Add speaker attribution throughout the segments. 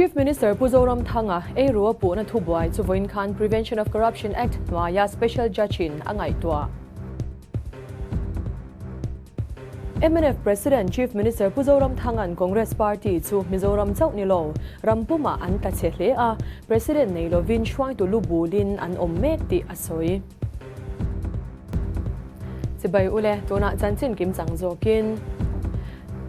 Speaker 1: Chief Minister Pu Zoramthanga eiru a puhna thubuai chu vawiin khan Prevention of Corruption Act hnuaia Special Judge in a ngaihtuah. Mnf President Chief Minister Pu Zoramthanga'n Congress Party chu Mizoram chauh ni lo, ram pumah an tla chhe hle a, President nei lovin hruaitu lu bulin an awm mek tih a sawi. Chibai ule, tunah chanchin kim chang zawkin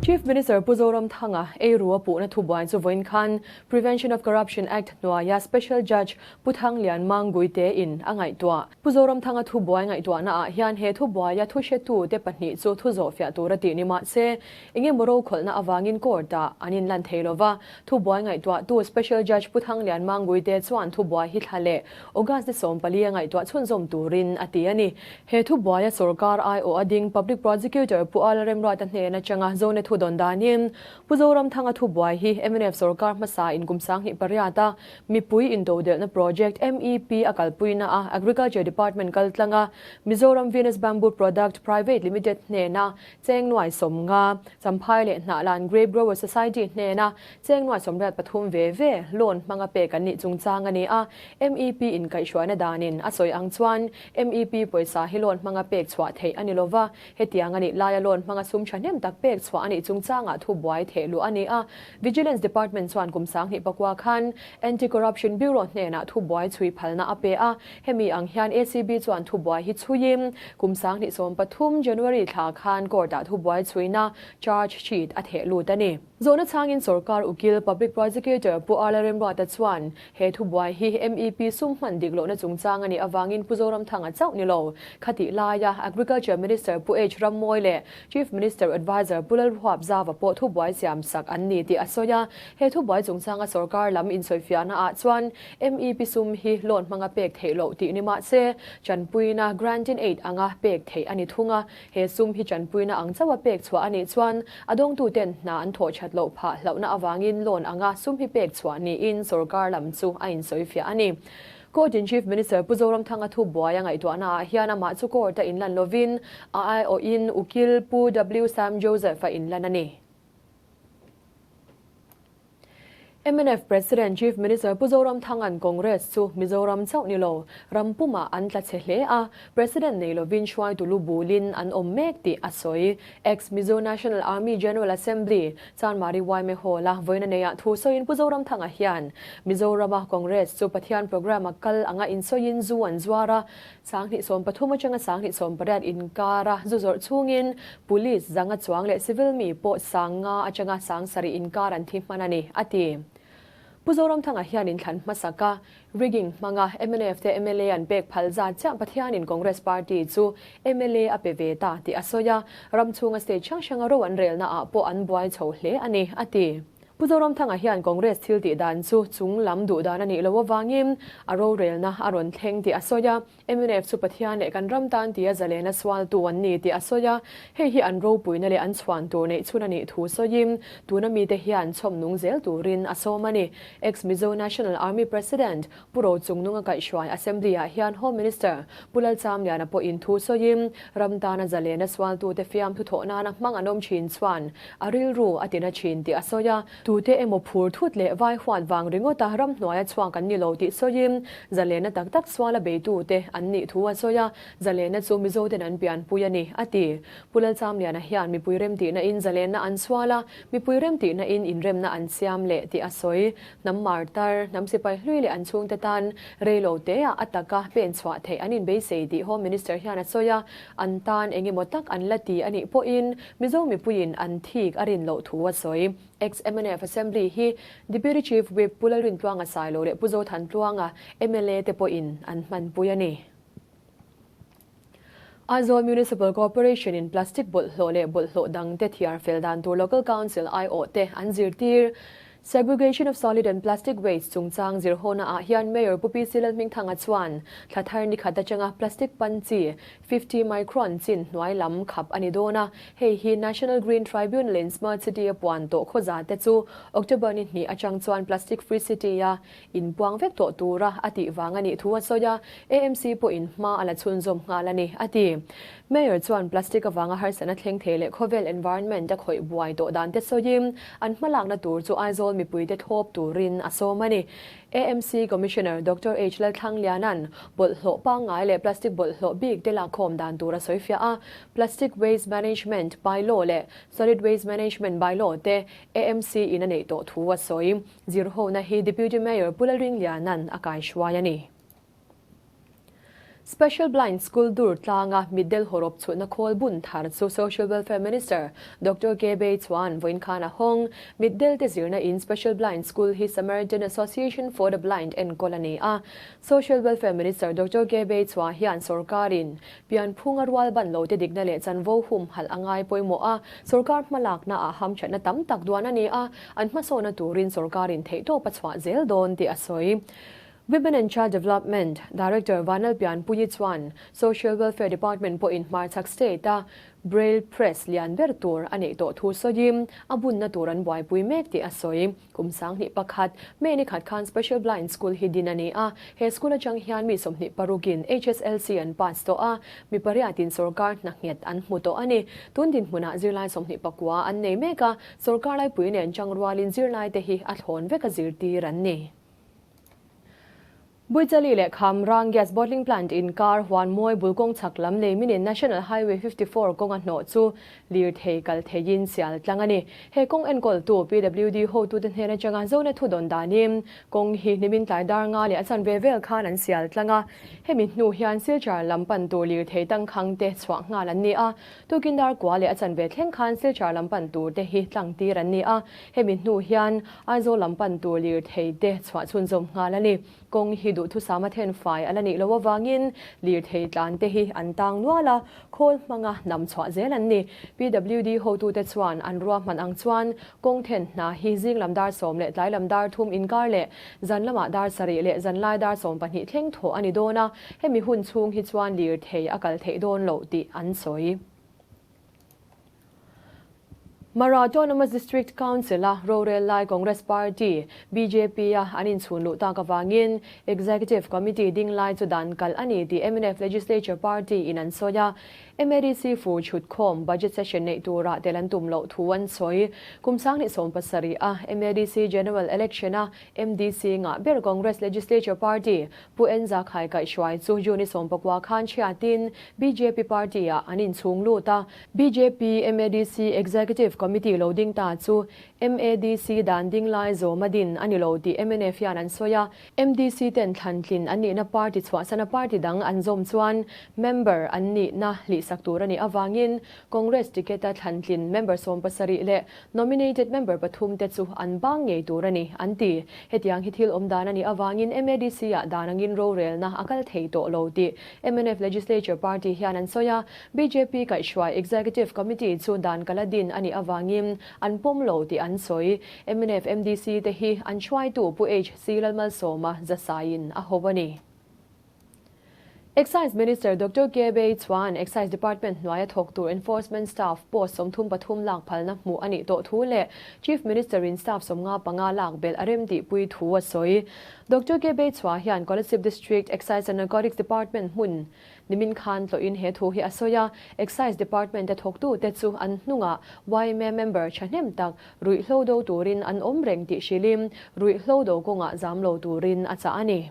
Speaker 1: Chief Minister Pu Zoramthanga eiru a puhna thubuai chu vawiin khan Prevention of Corruption Act hnuaia Special Judge Pu Thanglian Manguite in a ngaihtuah. Pu Zoramthanga thubuai ngaihtuahna ah hian he thubuaia thuhretu te pahnih chu thu zawhfiah tur a tih ni mahse, eng emaw rokhawlhna avangin court ah an inlan thei lova. Thubuai ngaihtuahtu Special Judge Pu Thanglian Manguite chuan thubuai hi thla leh August ni 14 a ngaihtuah chhunzawm turin a ti a ni. He thubuaia sorkar aiawh a ding Public Prosecutor Pu Ala Remruata hnen atanga Zone thu dawn danin Pu Zoramthanga thubuai hi mnf sorkar hmasa in kum 28 a mipui intodelhna project MEP a kalpuina a Agriculture Department kaltlanga Mizoram Venus Bamboo Product Private Limited hnena cheng nuai 50 Champhai leh Hnahlan Grape Grower Society hnena cheng nuai 83 ve ve loan hmanga pek an nih chungchang a ni a, MEP inkaihhruaina danin a sawi ang chuan MEP pawisa hi loan hmanga pek chhuah theih a ni lova, hetiang a nih laia loan hmanga sum thahnem tak pek chhuah a nih chungchangah thu buai theh luh a ni a. Vigilance Department chuan kum 2009 khan Anti-Corruption Bureau hnenah thu buai chhui phalna a pe a, hemi ang hian ACB chuan thu buai hi chhuiin kum 2013 January thla khan court-ah thu buai chhuina charge sheet a theh lut a ni. Zawhna changin sorkar ukil Public Prosecutor Pu Arla Remruata chuan he thubuai hi MEP sum hman dik lohna chungchang a nih avangin Pu Zoramthanga chauh ni lo khatih laia Agriculture Minister Pu H Rammawi leh Chief Minister Adviser Pu Lalruap Zava pawh thubuai siam sak an ni tih a sawi a. He thubuai chungchanga sorkar lam insawifiahna ah chuan MEP sum hi loan hmanga pek theih loh tih ni mahse chanpuina grant-in-aid anga pek theih a ni thung a. He sum hi chanpuina ang chauha pek chhuah a nih chuan a dawngtuten hna an thawh that loh phah hlauhna avangin loan anga sum hi pek chhuah niin sorkar lam chu a insawifiah a ni. Court in Chief Minister Pu Zoramthanga thu buai a ngaihtuahna ah hian amah chu court a inlan lovin a aiawhin ukil Pu W Sam Joseph a inlan a ni. Mnf President Chief Minister Pu Zoramthanga'n Congress chu Mizoram chauh ni lo, ram pumah an tla chhe hle a, President nei lovin hruaitu lu bulin an awm mek tih a sawi. Ex-Mizo National Army General Assembly, Chanmari Yma Hall-a vawiina neiah thu sawiin Pu Zoramthanga hian Mizorama Congress chu Pathian programme-a kal anga insawiin zu an zuar a, 2013 atanga 2018 inkara zu zawrh chhungin Police zanga chuang leh civil mi pawh 5000 atanga 7000 inkar an thi hman a ni, a ti. Pu Zoramthanga hian inthlan hmasak a, rigging hmanga mnf te mla an pek phal zat chiah Pathianin Congress party chu mla a pe ve ta tih a sawi a, ram chhunga state hrang hranga ro an relna ah pawh an buai chho hle a ni, a ti. Pu Zoramthanga hian Congress thil tih dan chu chung lam duh dan a nih loh avangin a rorelna a rawn thleng tih a sawi a, mnf chu Pathian leh kan ram tan tia zalena sualtu an ni tih a sawi a, hei hi an ropuina leh an chhuan tur neih chhun a nih thu sawiin tuna mite hian chhawm nung zel turin a sawm a ni. Ex-Mizo National Army President Pu Rochungnunga kaihhruai Assembly-ah hian Home Minister Pu Lalchamliana pawhin thu sawiin ram tana zalena sualtute fiamthu thawh nana hmang an awm thin chuan a rilru a tina thin tih a sawi a. Tute emaw phur thut leh vai huat vang ringawta ram hnuaia chhuak an ni lo tih sawiin zalena tak tak suala beitute an nih thu a sawi a, zalena chu Mizoten an pianpui a ni, a ti. Pu Lalchamliana hian mipui remtihna in zalena an sual a, mipui remtihna in inremna an siam leh tih a sawi. Hnam martar, hnam sipai hlui leh an chhungte tan reilo teah a taka pen chhuah theih an inbeisei tih Home Minister hian a sawi a, an tan eng emaw tak an la ti a nih pawhin Mizo mipuiin an thik a rin loh thu a sawi. Ex-MNF Assembly hi Deputy Chief Whip Pu Lalrintluanga Sailo leh Pu Zothantluanga mla te pawhin an hmanpui a ni. Aizawl Municipal Corporation in plastic bawlhhlawh leh bawlhhlawh dangte thiar fel dan tur Local Council aiawh te an zirtir. Segregation of Solid and Plastic Waste chungchang zirhawna ah hian Mayor Pu PC Lalhmingthanga chuan thla thar ni khat atanga plastic pan chi 50 micron chin hnuai lam khap a ni dawn a, hei hi National Green Tribunal in Smart City a puan tawh khawza te chu October ni hnih atang chuan Plastic Free City a inpuang vek tawh tura a tih vang a nih thu a sawi a, AMC pawhin hma a la chhunzawm nghal a ni, a ti. Mayor chuan plastic avanga harsatna thleng thei leh khawvel environment a khawih buai tawh dan te sawiin an hmalakna tur chu Aizawl Aizawl mipuite thlawp turin a sawm a ni. AMC Commissioner Doctor H Lalthlangliana'n bawlhhlawh pangngai leh plastic bawlhhlawh bik te lakkhawm dan tur a sawifiah a, Plastic Waste Management Bylaw leh Solid Waste Management Bylaw te AMC in a neih tawh thu a sawi. Zirhona hi Deputy Mayor Pu Lalringliana'n a kaihruai a ni. Special Blind School dur tlanga mitdel hawrawp chhutna khawl bun thar chu Social Welfare Minister Doctor K Bei chuan vawiin khan a hawng. Mitdel te zirna in Special Blind School hi Samaritan Association for the Blind enkawl a ni a. Social Welfare Minister Doctor K Bei chua hian sorkarin pianphunga rual ban lo te dikna leh chanvo humhalh a ngai pawimawh a, sorkar hmalakna ah hamthatna tam tak duan a ni a, an hmasawhna turin sorkarin theihtawp a chhuah zel dawn tih a sawi. Women and Child Development Director Vanal Pianpuii chuan Social Welfare Department pawhin hmarchhak state-a Braille Press lian ber tur a neih tawh thu sawiin a bunna tur an buaipui mek tih a sawi. Kum 21, May ni khat khan Special Blind School hi din a ni a, he school atang hian mi 26in HSLC an pass tawh a, mi pariatin sorkar hna nghet an hmu tawh a ni. Tun dinhmunah zirlai 29 an nei mek a, sorkar laipui nen changrualin zirlaite hi a thlawn vek a zirtir an ni. Buichali leh Khamrang Gas Bottling Plant inkar Huanmawi bul kawng chhak lam lei minin National Highway 54 kawnga hnawh chu lirthei kal theiin sial tlang a ni. He kawng enkawltu PWD hotute hnen atanga Zone thu dawn danin kawng hi nimin tlai dar nga leh a chanve vel khan an sial tlang a. Hemi hnu hian Silchar lam pan tur lirthei tangkhang te chhuah nghal an ni a. Tukin dar kua leh a chanve thleng khan Silchar lam pan tur te hi tlang tir an ni a. Hemi hnu hian Aizawl lam pan tur lirthei te chhuah chhunzawm nghal a ni. Kawng hi duhthusama then fai a la nih loh avangin lirthei tlan te hi an tang nual a, khawl hmanga nam chhuah zel an ni. PWD hotute chuan an ruahman ang chuan kawng then hna hi zing lam dar sawm leh tlai lam dar thum inkar leh zan lamah dar sarih leh zan lai dar sawm pahnih thleng thawh a ni dawn a, hemi hun chhung hi chuan lirthei a kal theih dawn loh tih an sawi. Mara Autonomous District Council-a rorel lai Congress Party, bjp, a an inchhun luh tak avangin Executive Committee ding lai chu dan kalh a ni tih mnf Legislature Party in an sawi a. MADC fur chhut khawm Budget Session neih turah tel an tum loh thu an sawi. Kum 2017 a MADC General Election-a MDC ngah ber Congress Legislature Party Pu Enza Khai kaihhruai chu June 19 khan chhiatin bjp party-ah an inchhung lut a. Bjp MADC Executive Committee lo ding ta chu MADC dan ding lai zawm a din a ni lo tih mnf hian an sawi a. MDC ten thlantlin an nihna party chhuahsana party dang an zawm chuan member an nihna hlihsak tur a nih avangin Congress ticket-a thlantlin member 17 leh Nominated member pathum te chu an bang ngei tur a ni, an ti. Hetiang hi thil awm dan a nih avangin MADC-ah dan angin rorelna a kal thei tawh lo tih mnf Legislature Party hian an sawi a. Bjp kaihhruai Executive Committee chu dan kala din a nih avangin an pawm lo tih an sawi. Mnf MDC te hi an hruaitu Pu HC Lalmalsawma zasaiin a ho a ni. Excise Minister Doctor K Bei chuan Excise Department hnuaia thawk tur Enforcement Staff post 33 lak phalna hmuh a nih tawh thu leh Chief Minister-in staff 55 lak belh a rem tihpui thu a sawi. Doctor K Bei chua hian Kolasib District Excise and Narcotics Department hmun nimin khan tlawhin he thu hi a sawi a. Excise Department-a thawktute chu an hnungah yma member thahnem tak ruihhlo do turin an awm reng tih hrilhin ruihhlo do kawngah zam lo turin a chah a ni.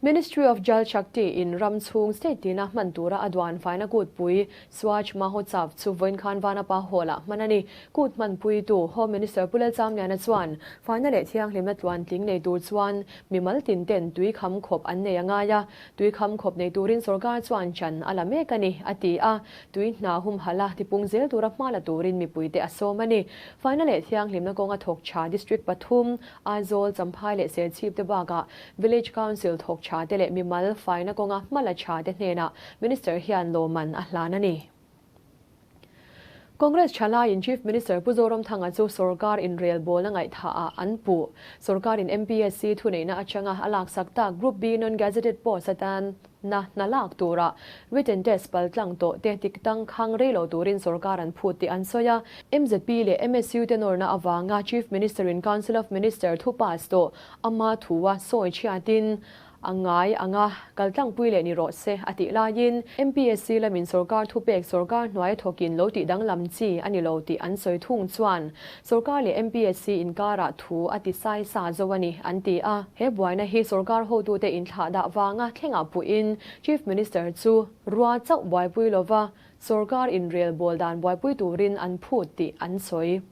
Speaker 1: Ministry of Jal Shakti in ram chhung state tina hman tura a duan faina kutpui Swachh Mahotsav chu vawiin khan Vanapa Hall-ah hman a ni. Kut hmanpuitu Home Minister Pu Lalchamliana chuan faina leh thianghlimna tluan tling nei tur chuan mimal tin ten tui kham khawp an nei a ngai a, tui kham khawp nei turin sorkar chuan chan a la mek a ni, a ti a. Tui hna humhalh a tipung zel tura hma la turin mipuite a sawm a ni. Faina leh thianghlimna kawnga thawk tha District pathum, Aizawl, Champhai leh Serchhip te bakah Village Council thawk tha te leh mimal faina kawnga hmala tha te hnenah Minister hian lawmman a hlan a ni. Congress thalaiin Chief Minister Pu Zoramthanga chu sorkar inrelbawl a ngaihthah ah an puh. Sorkarin MPSC thuneihna atanga a laksak tak Group B non-gazetted post atan na hna lak tura written test pal tlang tawh te tik tang khang rei lo turin sorkar an phut tih an sawi a. MZP leh MSU te nawrna avanga Chief Minister in Council of Minister thu pass tawh ama thua sawi chhiatin. A ngai anga kal tlangpui leh ni rawh se a tih laiin MPSC lamin sorkar thupek sorkar hnuaia thawkin lo tih danglam chi a ni lo tih an sawi thung chuan sorkar leh MPSC inkarah thu a ti sai sa zo a ni an ti a. He buaina hi sorkar hotute inthlahdah vanga thlengah puhin Chief Minister chu rua chauh buaipui lova sorkar inrelbawl dan buaipui turin an phut tih an sawi.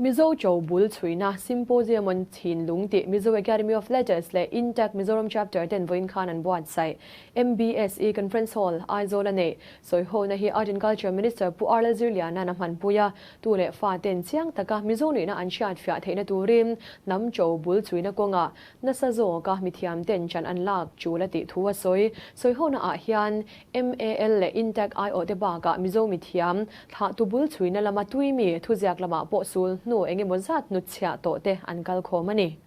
Speaker 1: Mizo Cho bul chhuina Symposium on Thinlung tih Mizo Academy of Letters leh Intac Mizoram Chapter ten vawiin khan an buatsaih. MBSE Conference Hall, Aizawl a neih. Sawihona hi Art and Culture Minister Pu R Lalzirliana'n a hmanpui a, tu leh fa ten chiang taka Mizo nihna an hriatfiah theihna turin hnam cho bul chhuina kawngah nasa zawka mithiam ten chan an lak tul a tih thu a sawi. Sawihona ah hian MAL leh Intac aiawhte bakah Mizo mithiam thlahtu bul chhuina lama tuimi thuziak lamah pawh sul hnu eng emaw zat hnutchhiah tawhte an kal khawm a ni.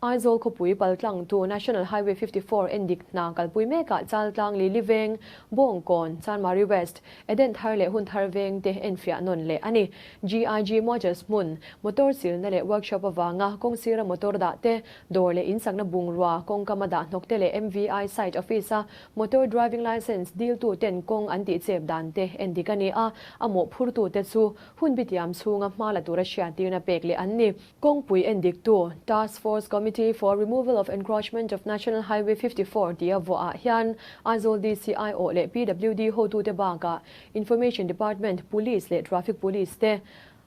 Speaker 1: Aizawl khawpui paltlangtu National Highway 54 endik hna kalpui mekah Chaltlang Lili Veng, Bawngkawn, Chanmari West, Eden Thar leh Hun Thar Veng te enfiah nawn leh a ni. GIG Motors hmun, motor silna leh workshop avanga kawng sira motor dah te, Dawr leh insakna bungrua kawngkama dah hnawk te leh MVI site office a motor driving licence diltu ten kawng an tih chep dan te en dik a ni a, a mawhphurtu te chu hun bitiam chhunga hma la tura hriattirna pek leh an ni. Kawngpui en diktu Task Force Committee for Removal of Encroachment of National Highway 54 tia vuah ah hian Aizawl DCIO leh PWD hotute bakah Information Department, Police leh Traffic Police te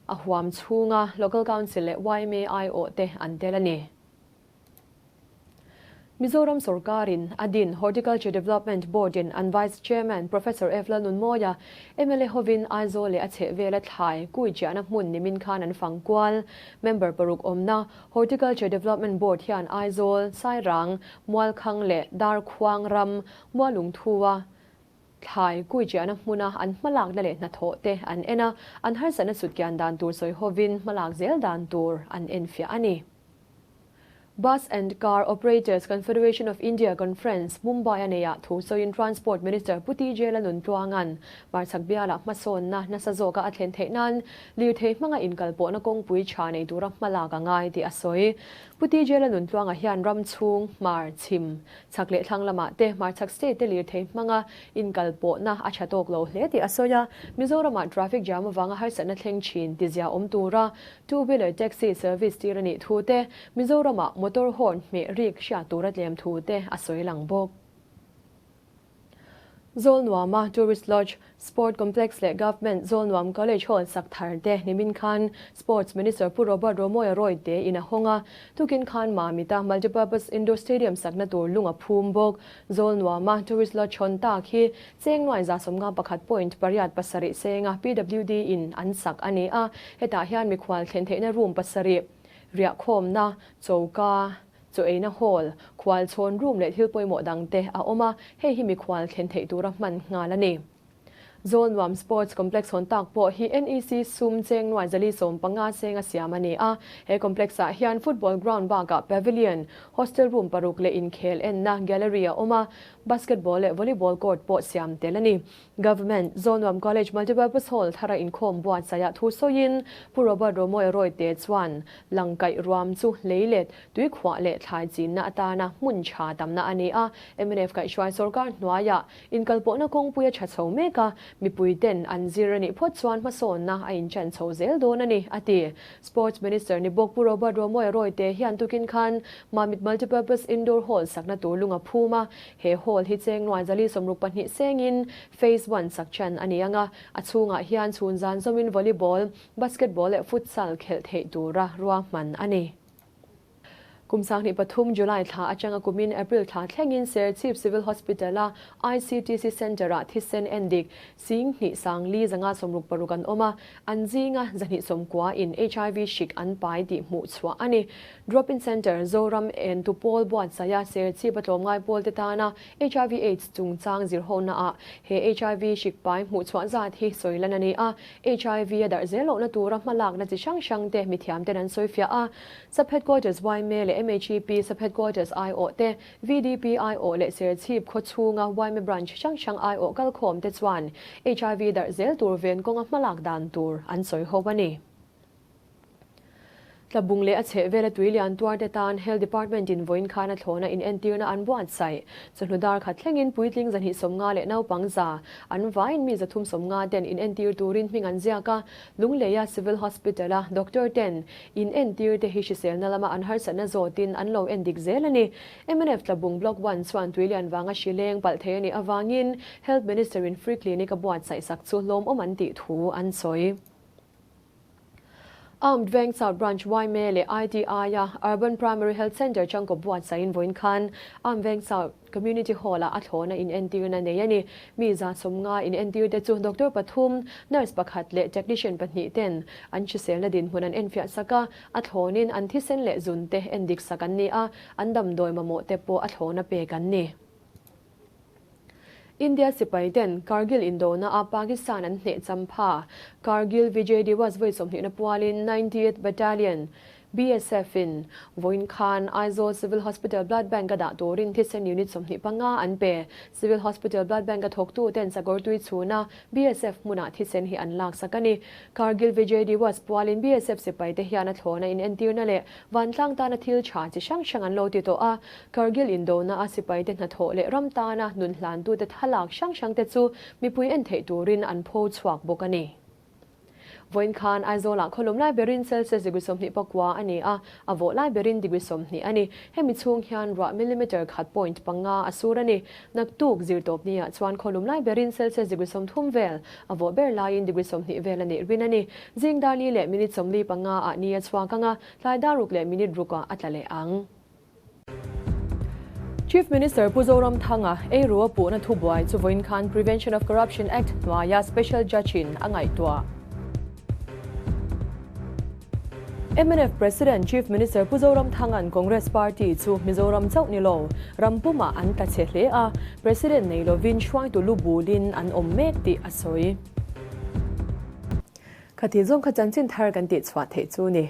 Speaker 1: A huam chhunga Local Council leh yma aiawh te an tel a ni. Mizoram sorkarin a din Horticulture Development Board-in an Vice Chairman Professor F Lalnunmawia, mla hovin Aizawl leh a chhehvela thlai kui chiahna hmun nimin khan an fang kual. Member paruk awmna Horticulture Development Board hian Aizawl, Sairang, Mualkhang leh Darkhuang ram Mualungthua Thlai kui chiahna hmuna an hmalakna leh hnathawh te an en a, an harsatna sutkian dan tur sawi hovin hmalak zel dan tur an enfiah a ni. Bus and Car Operators Confederation of India Conference, Mumbai a neihah thu sawiin Transport Minister Pu TJ Lalnuntluanga'n Hmarchhak bialah hmasawnna nasa zawka a thlen theih nan lirthei hmanga inkalpawhna kawngpui tha nei tura hmalak a ngai tih a sawi. Pu TJ Lalnuntluanga hian ram chhung, hmar, chhim, Chhak leh thlang lamah te hmarchhak state te lirthei hmanga inkalpawhna a tha tawk lo hle tih a sawi a, Mizoramah traffic jam avanga harsatna thleng thin tizia awm tura two wheeler taxi service tir a nih thu te, Mizoramah motor horn hmeh rik hriat tura tlem thu te a sawi lang bawk. Zawlnuama Tourist Lodge, Sport Complex leh Government Zawlnuam College Hall sak thar te nimin khan Sports Minister Pu Robert Romawia Royte in a hawng a, tukin khan Mamita Multipurpose Indoor Stadium sakna tur lung a phum bawk. Zawlnuama Tourist Lodge hawn tak hi cheng nuai 51.87 senga PWD in an sak a ni a, hetah hian mikhual thlen theihna room pasarih, riahkhawmna, choka, Chaw eina hall, khual chhawn room leh thil pawimawh dang te a awm a, hei hi mikhual thlen theih tura hman nghal a ni. Zawlnuam Sports Complex hawn tak pawh hi NEC sum cheng nuai 415 senga siam a ni a, he complex ah hian football ground bakah pavilion, hostel room paruk leh inkhel enna gallery a awm a, basketball leh volleyball court pawh siam tel a ni. Government, Zawlnuam College Multipurpose Hall thara inkhawm buatsaihah thu sawiin Pu Robert Romawia Royte chuan Langkaih ruam chu lei let, tui khuah leh thlai chinna atana hmun tha tamna a ni a. Mnf kaihhruai sorkar hnuaiah inkalpawhna kawngpui a tha chho mek a, mipui ten an zir a nih phawt chuan hmasawnna a inchan chho zel dawn a ni, a ti. Sports Minister ni bawk Pu Robert Romawia Royte hian tukin khan Mamit Multipurpose Indoor Hall sakna tur lung a phum a, He hall hi cheng nuai 462 sengin phase one sak chan a ni ang a, a chhungah hian chhun zan zawmin volleyball, basketball leh futsal khelh theih tura ruahman a ni. Kum 23 July thla atanga kumin April thla thlengin Serchhip Civil Hospital-a ICTC Centre-ah thisen endik sing hnih sang li zanga sawmruk paruk an awm a, an zinga zahnih sawmkua in HIV hrik an pai tih hmuh chhuah a ni. Drop-in Centre, Zoram en tu pawl buatsaia Serchhip a tlawmngai pawl te tana HIV Aids chungchang zirhona ah he HIV hrik pai hmuhchhuah zat hi sawi lan a ni a, HIV a darh zel lohna tura hmalakna chi hrang hrang te mithiam ten an sawifiah a. Sub Headquarters yma leh MHEP Sub Headquarters aiawh te, VDP aiawh leh Serchhip khawchhunga yma branch hrang hrang aiawh kalkhawm te chuan HIV darh zel tur ven kawnga hmalak dan tur an sawi ho a ni. Tlabung leh a chhehvela tui lian tuarte tan Health Department in vawiin khan a thlawna inentirna an buatsaih. Chawhnu dar khat thlengin puitling 250 leh naupang za an vaiin mi 350 ten inentir turin hming an ziak a, Lungleia Civil Hospital-a doctor ten inentir te hi hriselna lama an harsatna zawtin an lo endik zel a ni. Mnf Tlabung Block One chuan tui lian vanga hri leng palh thei a nih avangin Health Minister in free clinic a buatsaih sak chu hlawmawm an tih thu an sawi. Armed Veng South Branch yma leh ITI-a Urban Primary Health Centre changkawp buatsaihin vawiin khan Armed Veng South Community Hall-ah a thlawna inentirna nei a ni. Mi 150 inentirte chu doctor pathum, nurse pakhat leh technician pahnih ten an hriselna dinhmun an enfiah sak a, a thlawnin an thisen leh zunte endik sak an ni a, an damdawi mamawhte pawh a thlawna pek an ni. India sipai ten Kargil indona a Pakistan an hneh champha. Kargil Vijay Diwas vawi sawmhnihna pualin 90th Battalion, BSF, in vawiin khan Aizawl Civil Hospital Blood Bank a dah turin thisen unit 25 an pe. Civil Hospital Blood Bank a thawktu ten sakawr tui chhuna BSF hmunah thisen hi an laksak a ni. Kargil Vijay Diwas pualin BSF sipai te hian a thlawna inentirna leh Vantlang tana thil tha chi hrang hrang an lo ti tawh a, Kargil indona a sipaite hnathawh leh ram tana nun hlantute thlalak hrang hrangte chu mipui en theih turin an pho chhuak bawk a ni. Vawiin khan Aizawlah khawlum lai berin Celsius degree 29 a ni a, a vawh lai berin degree 20 a ni. Hemi chhung hian ruah millimeter khat point panga a sur a ni. Naktuk zirtawp niah chuan khawlum lai berin Celsius degree 30 vel, a vawh ber laiin degree 20 vel a nih rin a ni. Zing dar li leh minute 45 ah ni a chhuak ang a, tlai dar ruk leh minute rukah a tla leh ang. Chief Minister Pu Zoramthanga eiru a puhna thubuai chu vawiin khan Prevention of Corruption Act hnuaia Special Judge in a ngaihtuah. Mnf President Chief Minister Pu Zoramthanga'n Congress Party chu Mizoram chauh ni lo, ram pumah an tla chhe hle a, President nei lovin hruaitu lu bulin an awm mek tih a sawi. Khathi zawng kha chanchin thar kan tihchhuah theih chu ni.